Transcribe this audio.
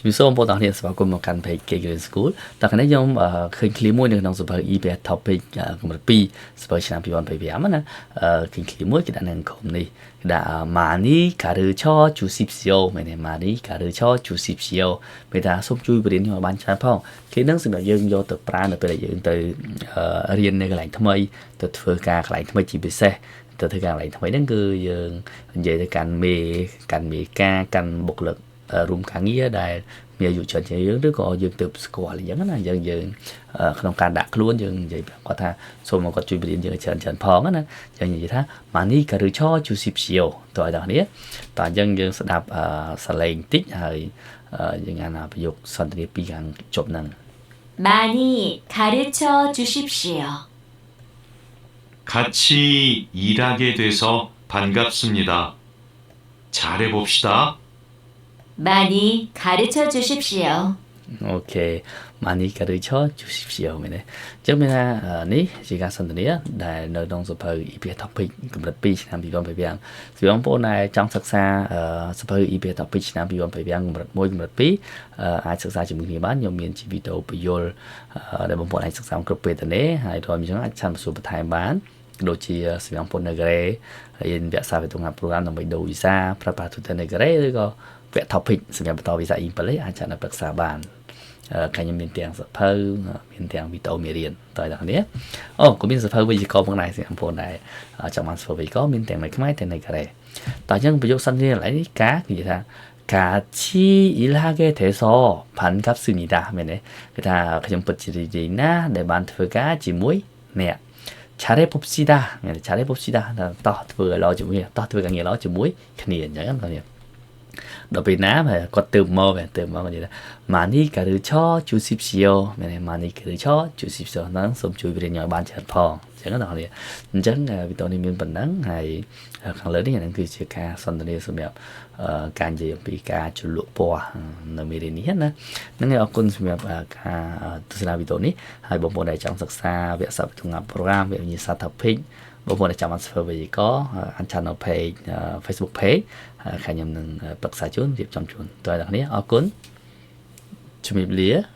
ជំរាបសួរបងប្អូនទាំងអស់គ្នាស្វាគមន៍មកកាន់ page K Green School តើថ្ងៃនេះខ្ញុំឃើញឃ្លាមួយនៅក្នុងសៀវភៅ EPS TOPIK កម្រិត2សៀវភៅឆ្នាំ2025ណាឃើញឃ្លាមួយគេដាក់នៅក្នុងនេះគេដាក់ 많이 가르쳐 주십시오 មែនទេ 많이 가르쳐 주십시오 មានថាសូមជួយបង្រៀនខ្ញុំឲ្យបានច្រើនផងឃ្លាហ្នឹងសម្រាប់យើងយកទៅប្រើនៅពេលដែលយើងទៅរៀននៅកន្លែងថ្មីទៅធ្វើការកន្លែងថ្មីជាពិសេសទៅធ្វើការកន្លែងថ្មីហ្នឹងគឺយើងនិយាយទៅកាន់មេកាន់មេការកាន់បុគ្គលិករួមការងារដែលមានអាយុច្រើនជាងយើងឬក៏យើងទៅស្គាល់អញ្ចឹងណាយើងយើងក្នុងការដាក់ខ្លួនយើងនិយាយប្រាប់គាត់ថាសូមឲ្យគាត់ជួយបង្រៀនយើងឲ្យច្រើនច្រើនផងណាអញ្ចឹងនិយាយថា 많이 가르쳐 주십시오 តើឲ្យដល់គ្នាតើអញ្ចឹងយើងស្ដាប់សលេងតិចហើយយើងអានប្រយោគសន្ទនាពីខាងចប់ហ្នឹង 많이 가르쳐 주십시오. 같이 일하게 돼서 반갑습니다. 잘해봅시다. 많이 가르쳐 주십시오. Okay, 많이 가르쳐 주십시오 មែនទេអញ្ចឹងមានថានេះជាការសន្ទនាដែលនៅក្នុងសៀវភៅ EPS TOPIK កម្រិត2ឆ្នាំ2025សម្រាប់បងប្អូនដែលចង់សិក្សាសៀវភៅ EPS TOPIK ឆ្នាំ2025កម្រិត1កម្រិត2អាចសិក្សាជាមួយគ្នាបានខ្ញុំមានជាវីដេអូពន្យល់ដែលបងប្អូនអាចសិក្សាគ្រប់ពេលទៅនេះហើយដល់អញ្ចឹងអាច chat មកសួរបន្ថែមបានដូចជាសម្រាប់បងប្អូននៅកូរ៉េហើយវគ្គសាវិទ្យា program ដើម្បីដូរវីសាប្រើប្រាស់ទូទៅនៅកូរ៉េឬក៏វគ្គ TOPIK សម្រាប់បន្តវីសា E7 អាច chat នៅប្រឹក្សាបានខាងខ្ញុំមានទាំងសៀវភៅមានទាំងវីដេអូមេរៀនតើអ្នកគ្នាអូក៏មានសៀវភៅវេយ្យាករណ៍ផងដែរសម្រាប់បងប្អូនដែលចង់បានសៀវភៅវេយ្យាករណ៍មានទាំងនៅខ្មែរទាំងនៅកូរ៉េតើអញ្ចឹងប្រយោគសន្ទនាកន្លែងនេះការនិយាយថា 같이 일하게 돼서 반갑습니다 មែនទេគឺថាខ្ញុំពិតជារីករាយណាស់ដែលបានធ្វើការជាមួយអ្នក 잘해봅시다 មែនទេ 잘해봅시다 តោះធ្វើឲ្យល្អជាមួយតោះធ្វើការងារល្អជាមួយគ្នាអញ្ចឹងណាដល់ពេលណាគាត់ទៅមកទៅមកនិយាយថា 많이 가르쳐 주십시오 មែនទេ 많이 가르쳐 주십시오 ហ្នឹងសូមជួយបង្រៀនឲ្យបានច្រើនផងអញ្ចឹងណាអ្នកអញ្ចឹងវីដេអូនេះមានប៉ុណ្ណឹងហើយខាងលើនេះហ្នឹងគឺជាការសន្ទនាសម្រាប់ការនិយាយអំពីការជ្រលក់ពណ៌នៅមេរៀននេះណាហ្នឹងហើយអរគុណសម្រាប់ការទស្សនាវីដេអូនេះហើយបងប្អូនដែលចង់សិក្សាវគ្គសប្តាហ៍ program វគ្គវិញ្ញាសា TOPIK បងប្អូនដែលចាំបានធ្វើវេយ្យាករណ៍អាន channel page Facebook page ខាងខ្ញុំនឹងប្រឹក្សាជូនរៀបចំជូនតើអ្នកនេះអរគុណជំរាបលា។